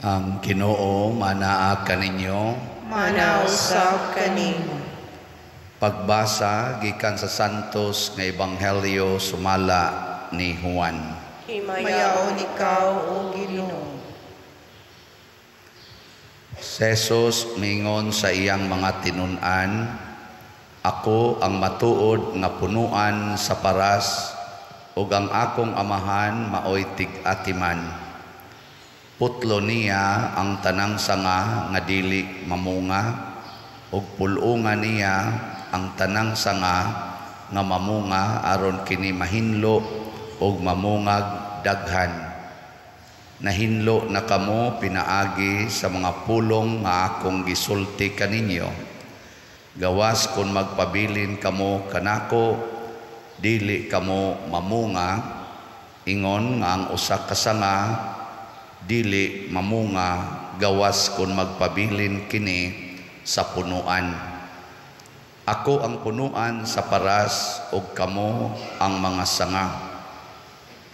Ang Ginoo manaa kaninyo. Manaa usab kanimo. Pagbasa gikan sa Santos nga Ebanghelyo sumala ni Juan. Himayaon ikaw, O Ginoo. Si Jesus mingon sa iyang mga tinun-an, "Ako ang matuod nga punuan sa paras ug ang akong Amahan maoy tig-atiman. Putlo niya ang tanang sanga nga dili mamunga ug pul-unga niya ang tanang sanga nga mamunga aron kini mahinlo ug mamungag daghan. Nahinlo na kamo pinaagi sa mga pulong nga akong gisulti kaninyo. Gawas kon magpabilin kamo kanako, dili kamo mamunga, ingon nga ang usa ka sanga dili mamunga gawas kon magpabilin kini sa punuan. Ako ang punuan sa paras ug kamo ang mga sanga.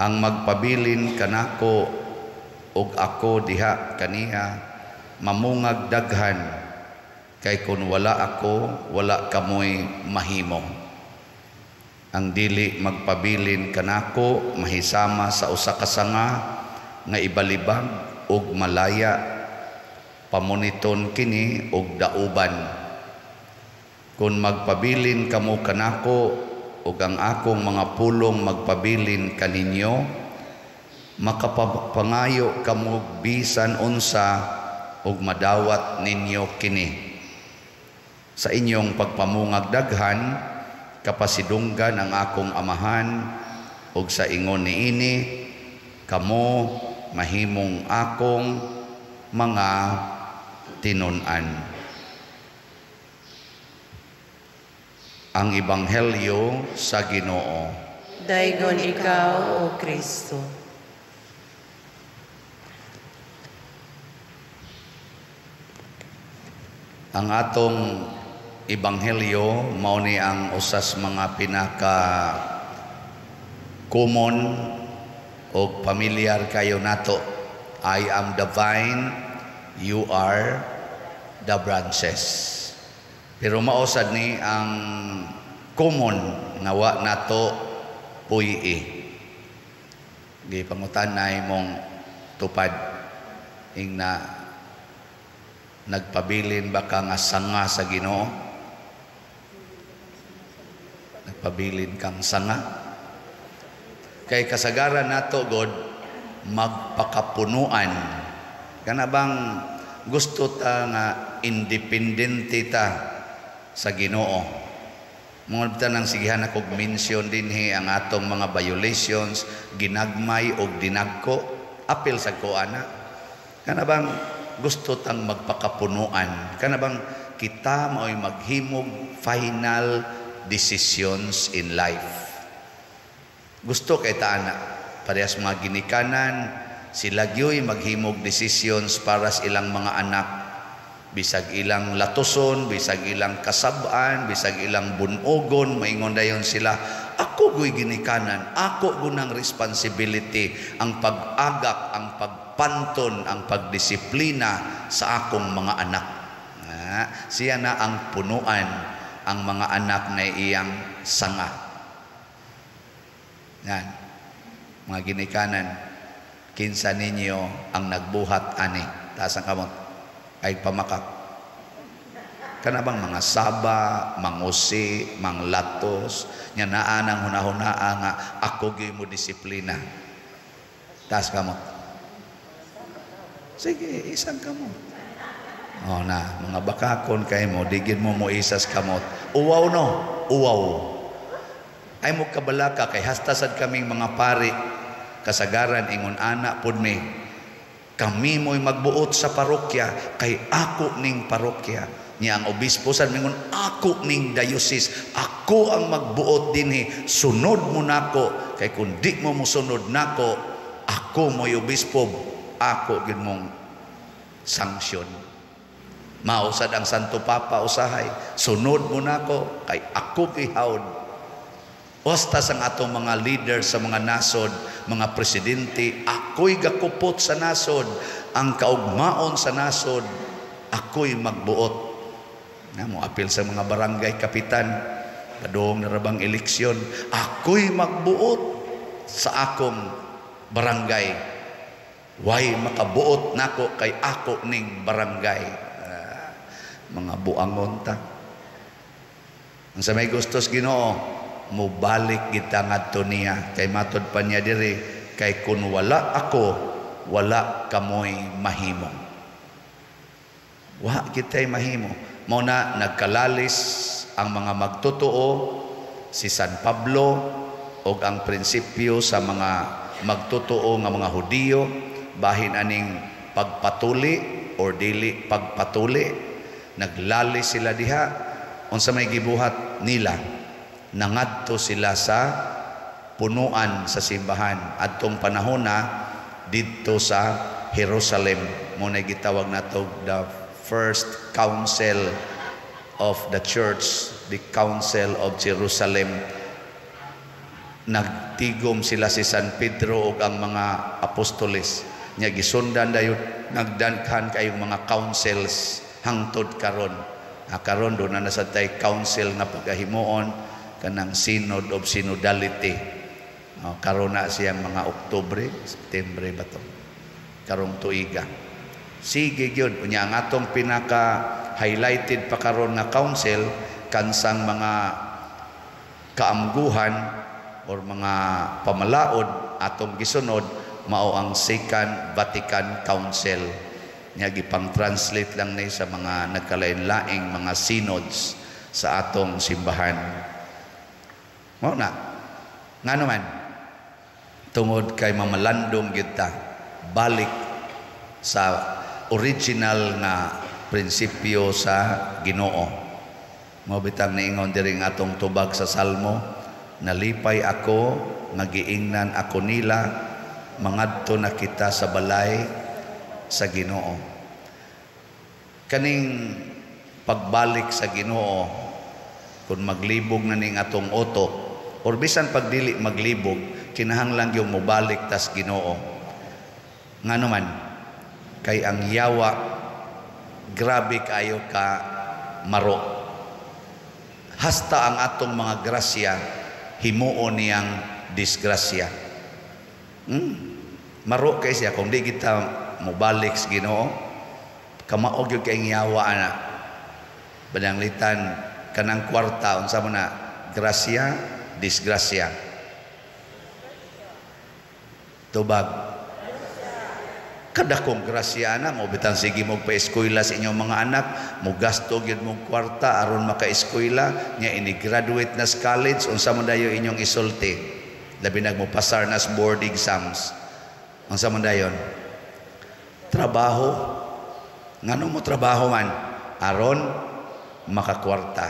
Ang magpabilin kanako ug ako diha kaniya mamungag daghan, kay kun wala ako, wala kamoy mahimo. Ang dili magpabilin kanako mahisama sa usa ka sanga nga ibalibag ug malaya, pamuniton kini og dauban. Kun magpabilin kamo kanako ug ang akong mga pulong magpabilin kaninyo, makapangayo kamo bisan unsa ug madawat ninyo kini. Sa inyong pagpamungag daghan, kapasidunggan ang akong Amahan, ug sa ingon niini kamo mahimong akong mga tinun-an." Ang Ebanghelyo sa Ginoo. Daygon ikaw, O Kristo. Ang atong Ebanghelyo mao ni ang usas mga pinaka common o pamilyar kayo nato. I am the vine, you are the branches. Pero mausad ni ang common nga wa nato puy-i. Gipangutan na imong tupad ing na nagpabilin ba ka nga sanga sa Ginoo? Nagpabilin kang sanga? Kay kasagaran nato God magpakapunuan. Kana bang gusto ta nga independente ta sa Ginoo? Mga ta nang sigihan akog mention dinhi ang atong mga violations, ginagmay og dinagko, apil sa ko ana. Kana bang gusto tang magpakapunuan? Kana bang kita mao'y maghimog final decisions in life? Gusto kay ta ana. Parehas mga ginikanan, sila gyoy maghimog decisions para sa ilang mga anak. Bisag ilang latuson, bisag ilang kasab-an, bisag ilang bunogon, maingon dayon sila, ako go'y ginikanan, ako gunang responsibility, ang pag-agak, ang pagpanton, ang pagdisiplina sa akong mga anak. Siya na ang punuan, ang mga anak na iyang sanga. Yan, mga ginikanan, kinsa ninyo ang nagbuhat ani? Taas ang kamot. Ay pamakak. Kana bang mga saba, mangusi, manglatos, nya naa nang hunahunaa nga ako gyud mo disiplina. Taas kamot. Sige, isang kamot. O na, mga bakakon kay mo, digin mo mo isas kamot. Uwaw no, uwaw. Ay mo kabalaka kay hastasad kaming mga pari, kasagaran ingon ana pud mi. Kami mo'y magbuot sa parokya kay ako ning parokya. Niya ang obispo sad mingon ako ning diocese, ako ang magbuot dinhi, sunod mo nako kay kun di mo mosunod nako, ako mo'y obispo, ako gyud mong sanksyon. Mao sad ang Santo Papa usahay, sunod mo nako kay ako gihawd. Osta sang atong mga leader sa mga nasod, mga presidente, ako Ako'y gakupot sa nasod, ang kaugmaon sa nasod, ako'y magbuot. Na mo apil sa mga barangay kapitan, padung na rabang eleksyon, ako'y magbuot sa akong barangay. Way makabuot nako kay ako ning barangay. Mga buangon ta. Ang sa may gustos Ginoo, mubalik kita ngadto niya kay matod pa niya diri, kay kun wala ako, wala kamoy mahimo. Wa kitay mahimo. Mao na nagkalalis ang mga magtotoo, si San Pablo og ang prinsipyo sa mga magtotoo nga mga Hudiyo, bahin aning pagpatuli or dili pagpatuli. Naglalis sila diha. Unsa may gibuhat nila? Nangadto sila sa punuan sa simbahan adtong panahona didto sa Jerusalem. Mo na gitawag nato the first council of the church, the Council of Jerusalem. Nagtigom sila, si San Pedro ug ang mga apostoles nya. Gisundan dayon, nagdaghan kayong mga councils hangtod karon. Karon do na nasa tay council nga pagahimuon, kanang Synod of Synodality. Oh, karon na siyang mga Oktubre, September ba to, karong tuiga. Sige gyud. Unya ang atong pinaka highlighted pa karon nga council, kansang mga kaamguhan or mga pamalaod atong gisunod, mao ang Second Vatican Council. Nya gipang-translate lang ni sa mga nagkalain-laing mga synods sa atong simbahan. Mao na ngano man, tungod kay mamalandong gyud ta balik sa original nga prinsipyo sa Ginoo. Mao bitang niingon diri ang atong tubag sa Salmo, "Nalipay ako nga giingnan ako nila, mangadto na kita sa balay sa Ginoo." Kaning pagbalik sa Ginoo, kung maglibog na ning atong utok or bisan pag dili maglibog, kinahanglan yung mobalik tas Ginoo. Ngano man, kay ang yawa grabe kayo ka maro. Hasta ang atong mga grasya himuon niyang disgrasya. Maro kay siya kung di kita mobalik sa Ginoo. Kamao gyud kay yawa ana. Pananglitan kanang kwarta, unsa man na, grasya, disgrasya? Tubag. Kadakong grasya na mo bitang sige mo pa-eskwela sa inyong mga anak, mo gasto gyud mo kwarta aron maka-eskwela nya. Ini graduate na sa college, unsa man dayo inyong isulti? Labi nag mo pasar na sa board exams, unsa man dayon? Trabaho. Ngano mo trabaho man? Aron makakwarta.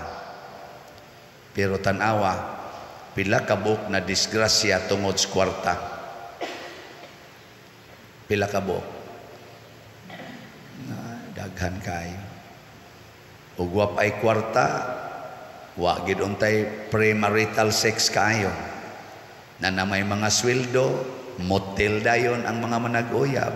Pero tan-awa pila ka buok na disgrasya tungod sa kwarta. Pila ka buok na? Daghan kayo. Ug wa ay kwarta, wa gid untay premarital sex kaayo na na may mga sweldo, motel dayon ang mga manag-uyab,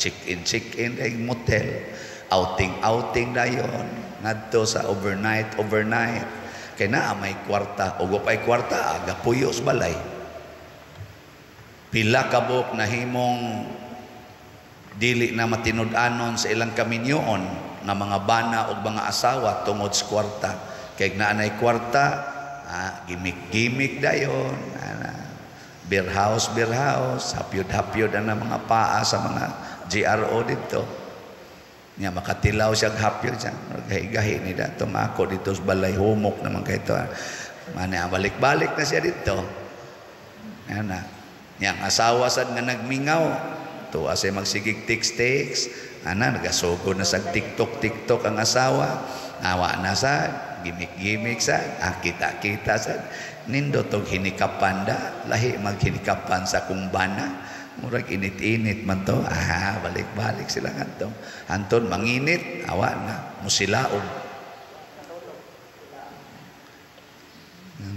check in, check in ay motel, outing, outing dayon ngadto sa overnight, overnight, kay naa may kwarta. Ug wa ay kwarta, aga puyo sa balay. Pila ka buok nahimong dili na matinud-anon sa ilang kaminyoon nga mga bana o mga asawa tungod sa kwarta. Kay naa nay kwarta, gimmick-gimmick dayon, beer house, beer house, hapyod-hapyod ang mga paa sa mga GRO dito. Nya makatilaw siya, hapyod siya. Gahi-gahi ni dato ako dito sa balay, humok naman kay to. Mani balik-balik na siya dito. Yan na. Yang asawa sad nga nagmingaw, tuwa siya magsigig text-text, ana nagasugod na sa TikTok, TikTok ang asawa. Awa na sa gimmick-gimmick sa kita-kita sa nindot og hinikapan da, lahi maghinikapan sa kumbana. Murag init-init man to. Balik-balik sila ngadto. Anton manginit, awa na musilaom.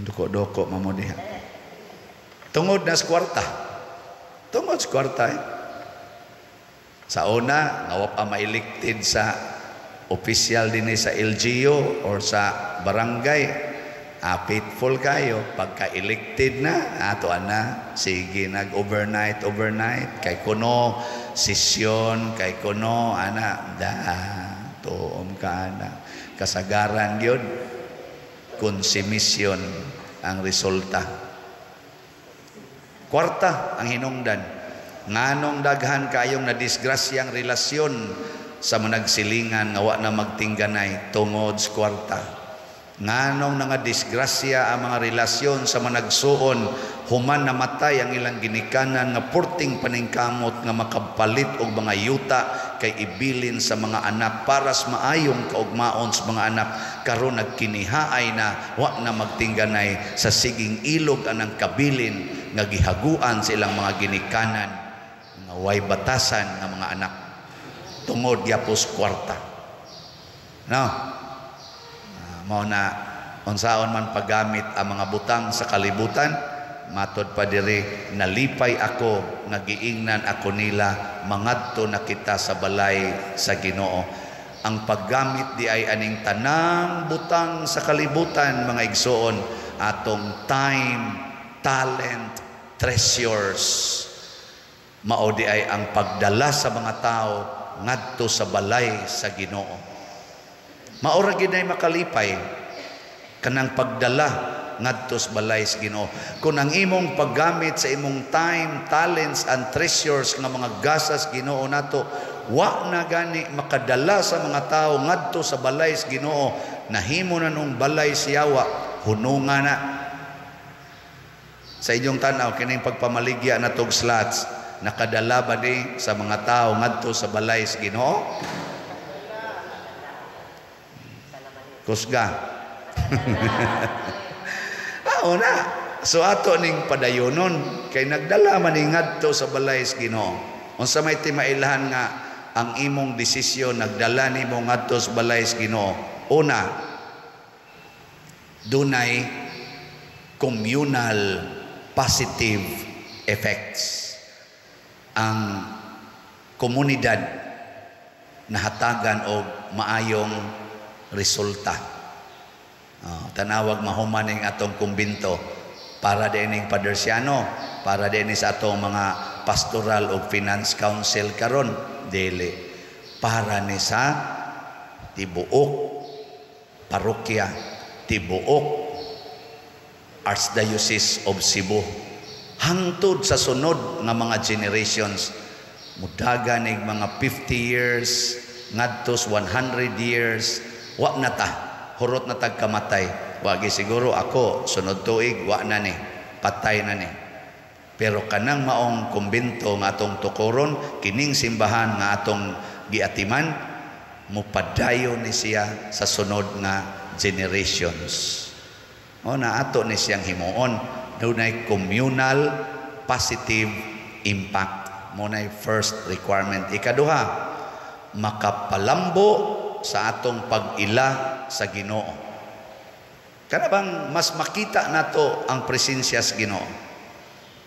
Doko-doko mamo diha. Tungod na sa kwarta. Tungod sa kwarta eh. Sa una, nga wa pa ma-elected sa official dinhi sa LGU or sa barangay, faithful kayo. Pagka-elected na, ato ana, sige nag-overnight, overnight, kay kuno, sesyon, kay kuno, ana, da, tuom ka ana. Kasagaran gyud, konsumisyon ang resulta. Kwarta ang hinungdan. Nganong daghan kayong nadisgrasyang relasyon sa managsilingan nga wa na magtingganay? Tungod sa kwarta. Nganong nga disgrasya ang mga relasyon sa managsuon human namatay ang ilang ginikanan nga purting paningkamot nga makapalit og mga yuta kay ibilin sa mga anak para sa maayong kaugmaon sa mga anak? Karon nagkinihaay na, wa na magtingganay sa siging ilog anang kabilin nga gihaguan sa ilang mga ginikanan nga way batasan nga mga anak tungod gyapos kwarta, no? Mao na unsaon man paggamit ang mga butang sa kalibutan, matod pa diri, "Nalipay ako nga giingnan ako nila, mangadto na kita sa balay sa Ginoo." Ang paggamit di ay aning tanang butang sa kalibutan, mga igsoon, atong time, talent, treasures, mao di ay ang pagdala sa mga tao ngadto sa balay sa Ginoo. Mao ra gid ay makalipay kanang pagdala ngadto sa balay sa Ginoo. Kung ang imong paggamit sa imong time, talents and treasures nga mga gasas Ginoo nato wa na gani makadala sa mga tao ngadto sa balay sa Ginoo, nahimo na nung balay sa yawa, hununga na. Sa inyong tanaw, kining pagpamaligya na tog slots, nakadala ba ni sa mga tao ngadto sa balay sa Ginoo? Kusga. Na. So ato ning padayonon kay nagdala man ni ngadto sa balay sa Ginoo. Unsa may timailhan nga ang imong desisyon nagdala nimo ngadto sa balay sa Ginoo? Una, dunay communal positive effects. Ang komunidad nahatagan og maayong resulta. Tanawag mahuman ning atong kumbinto, para din ning Padersiano, para din sa atong mga pastoral o finance council karon, dili, para ni sa tibuok parokya, tibuok Archdiocese of Cebu, hangtod sa sunod nga mga generations, mudagan nig mga 50 years ngadto 100 years, wa na ta, hurot na tag kamatay. Wagi siguro ako sunod tuig wa na ni, patay na ni. Pero kanang maong kumbinto nga atong tukoron, kining simbahan nga atong giatiman, mupadayon ni siya sa sunod nga generations. O na ato ni siyang himuon, dunay communal positive impact. Mo nay first requirement. Ikaduha, makapalambo sa atong pag-ila sa Ginoo. Kana bang mas makita nato ang presensya sa Ginoo?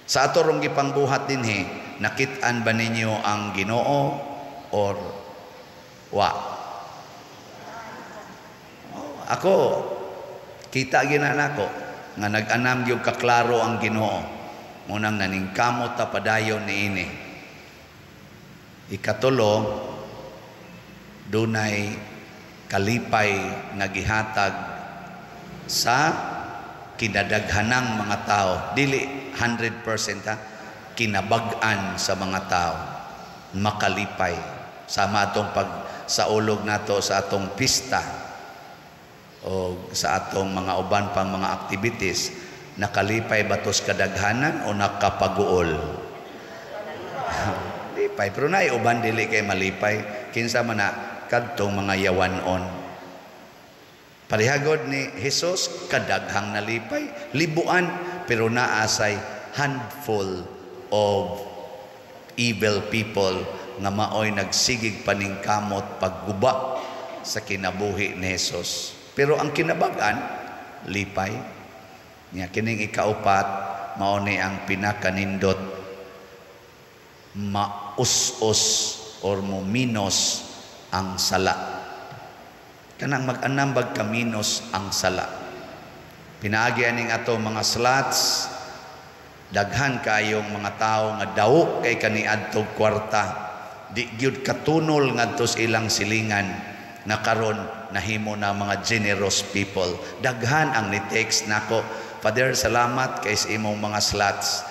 Sa ato rong gipangbuhat dinhi, nakit-an ba ninyo ang Ginoo or wa? Oh, ako kita gina nako nga nag-anam gyud kaklaro ang Ginoo. Munang naningkamot ta padayon niini. Ikatulo, dunay kalipay nga gihatag sa kinadaghanang mga tao. Dili 100% ha, kinabag-an sa mga tao makalipay. Sama atong pag saulog nato sa atong pista o sa atong mga uban pang mga activities, nakalipay ba tos kadaghanan o nakapaguol? Lipay, pero naay uban dili kay malipay. Kinsa man na? Kadtong mga yawanon. Parehagod ni Jesus, kadaghang nalipay, libuan, pero naasay handful of evil people nga maoy nagsigig paningkamot pagguba sa kinabuhi ni Jesus. Pero ang kinabag-an, lipay. Nya kining ikaupat, mao ni ang pinakanindot, maus-us or mo minus ang sala. Kanang mag-anam bag ka minus ang sala. Pinaagi aning ato mga slots, daghan kayong mga tao nga daw kay kaniadtog kwarta, di gyud katunol ngadto sa ilang silingan, nga karon nahimo na mga generous people. Daghan ang ni-text nako, "Father, salamat kay sa imong mga slots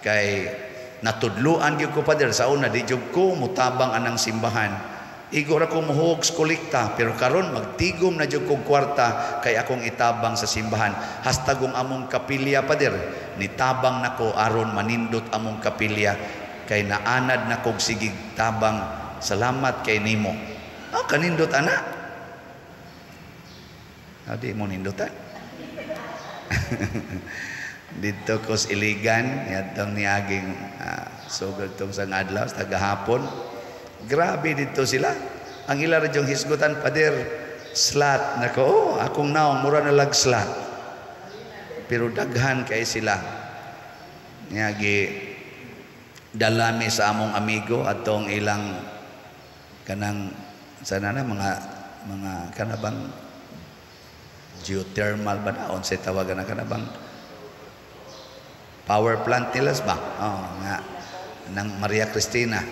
kay natudluan gyud ko, Father. Sa una, di gyud ko mutabang anang simbahan. Igo ra ko muhuog sa kolekta, pero karon magtigom na jud kog kwarta kay akong itabang sa simbahan. Hastagong among kapilya, Father, nitabang nako aron manindot among kapilya kay naanad na kog sigig tabang. Salamat kay nimo." Ah, kanindot ana. Ah, di mo nindutan. Dito ko sa Iligan, yatong niaging sugod tong sa adlaw sa tagahapon. Grabe dito sila. Ang ila ra yung hisgutan, "Pader, slat nako." Oh, akong naong mura na lag slat. Pero daghan kay sila. Niagi dalami sa among amigo atong ilang kanang sana na mga kanabang geothermal ba na, unsay tawagan na, kanabang power plant nila ba? Oh, nga ng Maria Cristina.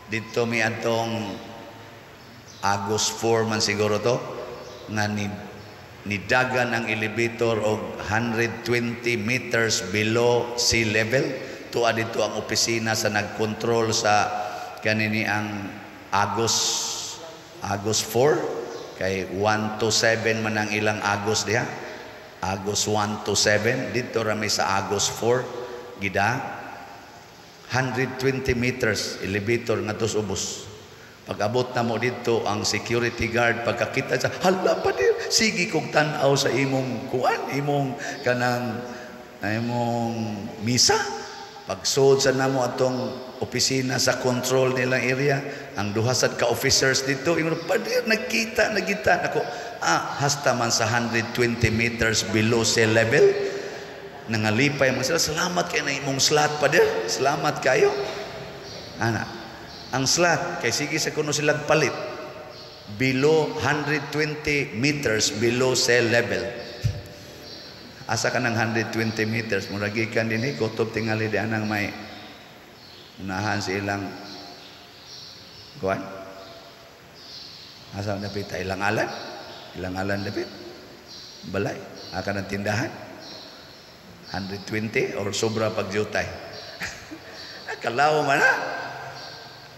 Dito mi atong August 4 man siguro to nga ni nidagan ang elevator og 120 meters below sea level. Tuwa dito ang opisina sa nagkontrol sa kanini ang August 4, kay 1 to 7 man ang ilang August diha, August 1 to 7. Dito rami sa August 4, gida 120 meters elevator ngadto sa ubos. Pag abot na mo dito, ang security guard pagkakita sa, "Hala pa dir, sige kog tan-aw sa imong kuan, imong kanang imong misa." Pagsud sa namo atong opisina sa control nilang area, ang duha sad ka officers dito ingon, "Pader, nagkita nagita nako." Ah, hasta man sa 120 meters below sea level, nangalipay man sila. "Salamat kay na imong slot, pader, salamat kayo." Ana ang slot kay sige sa kuno sila palit below 120 meters below sea level. Asa ka ng 120 meters? Murag gikan dinhi kutob tingali di anang may unahan sa ilang kuan, asa dapit, ilang alan, ilang alan dapit balay aka ng tindahan, 120 or sobra pag jutay. Kalaw man na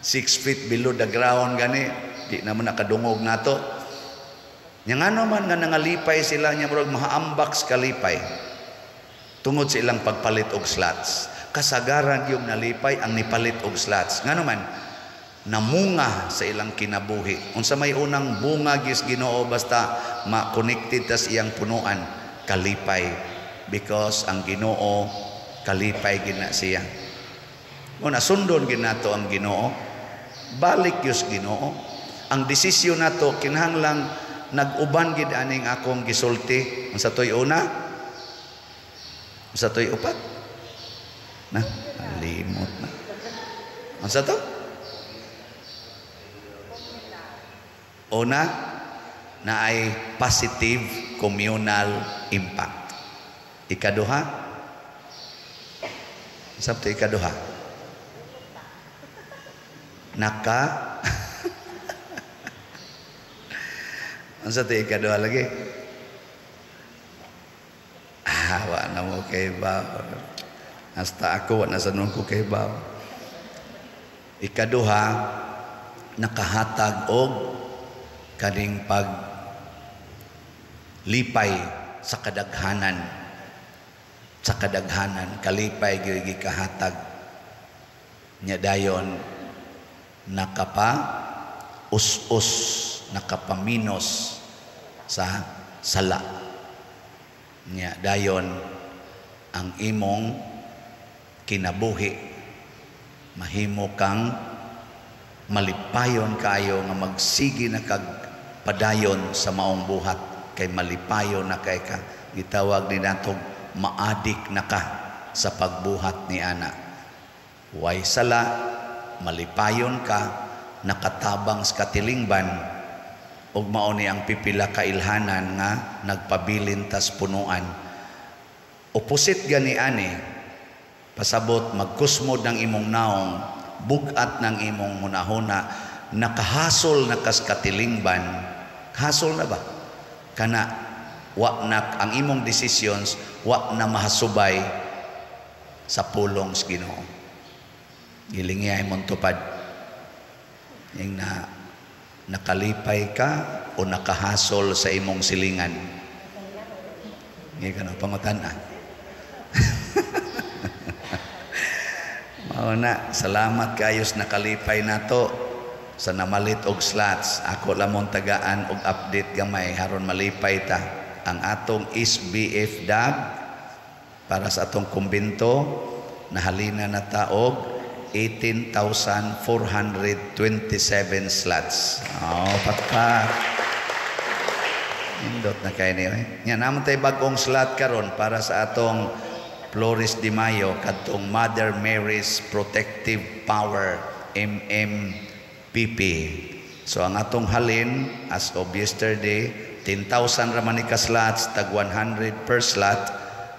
6 feet below the ground gani, di naman nakadungog nato. Nya ngano man nga nangalipay sila nya murag mahaambak sa kalipay tungod sa ilang pagpalit og slots? Kasagaran yung nalipay ang nipalit og slots. Ngano man namunga sa ilang kinabuhi. Unsa may unang bunga gis Ginoo basta ma-connected tas iyang punuan? Kalipay, because ang Ginoo kalipay gina siya. Mo na sundon gid nato ang Ginoo, balik yus Ginoo. Ang desisyon nato kinahanglang nag-uban gid aning akong gisulti. Unsa toy una? Unsa toy upat? Na, limot na. Unsa to? Una, na ay positive communal impact. Ikaduha? Unsa to ikaduha? Naka unsa to ikaduha lagi? Ah, wa na mo kay ba. Hasta ako wa na sa ko kay ba. Ikaduha, nakahatag og kaning paglipay sa kadaghanan. Sa kadaghanan, kalipay gyud gikahatag. Nya dayon nakapa us-us, nakapaminos sa sala. Nya dayon ang imong kinabuhi mahimo kang malipayon kaayo nga magsige na kag padayon sa maong buhat kay malipayon na kay ka. Gitawag ni natong maadik na ka sa pagbuhat ni ana. Way sala, malipayon ka, nakatabang sa katilingban ug mao ni ang pipila ka ilhanan nga nagpabilin tas punuan. Opposite gani ani, pasabot magkusmod ng imong naong, bugat ng imong hunahuna, nakahasol na kas katilingban, hasol na ba? Kana wa na ang imong decisions, wa na mahasubay sa pulong sa Ginoo. Gilingi imong tupad. Yung na nakalipay ka o nakahasol sa imong silingan. Ngayon ka na, pangutan-a. Mao na, salamat kayos nakalipay nato sa namalit og slots. Ako lamon tagaan og update gamay haron malipay ta. Ang atong SBF DAB para sa atong kumbento nahalina na ta og 18,427 slots. Oh, pakpak. Indot na kay niyo. Nya naman tay bag-ong slot karon para sa atong Flores de Mayo kadtong Mother Mary's Protective Power MMPP. So ang atong halin as of yesterday 10,000 ra man ni ka slots, tag 100 per slot.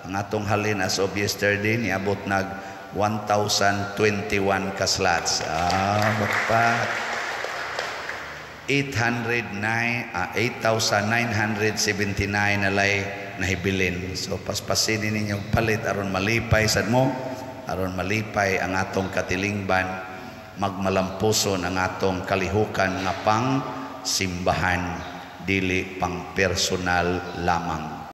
Ang atong halin as of yesterday niabot nag 1,021 ka slots. Ah, bakpak. 8,979 nalay nahibilin. So paspasinin ninyo palit aron malipay sad mo, aron malipay ang atong katilingban, magmalampuson ang atong kalihukan nga pang simbahan, dili pang personal lamang.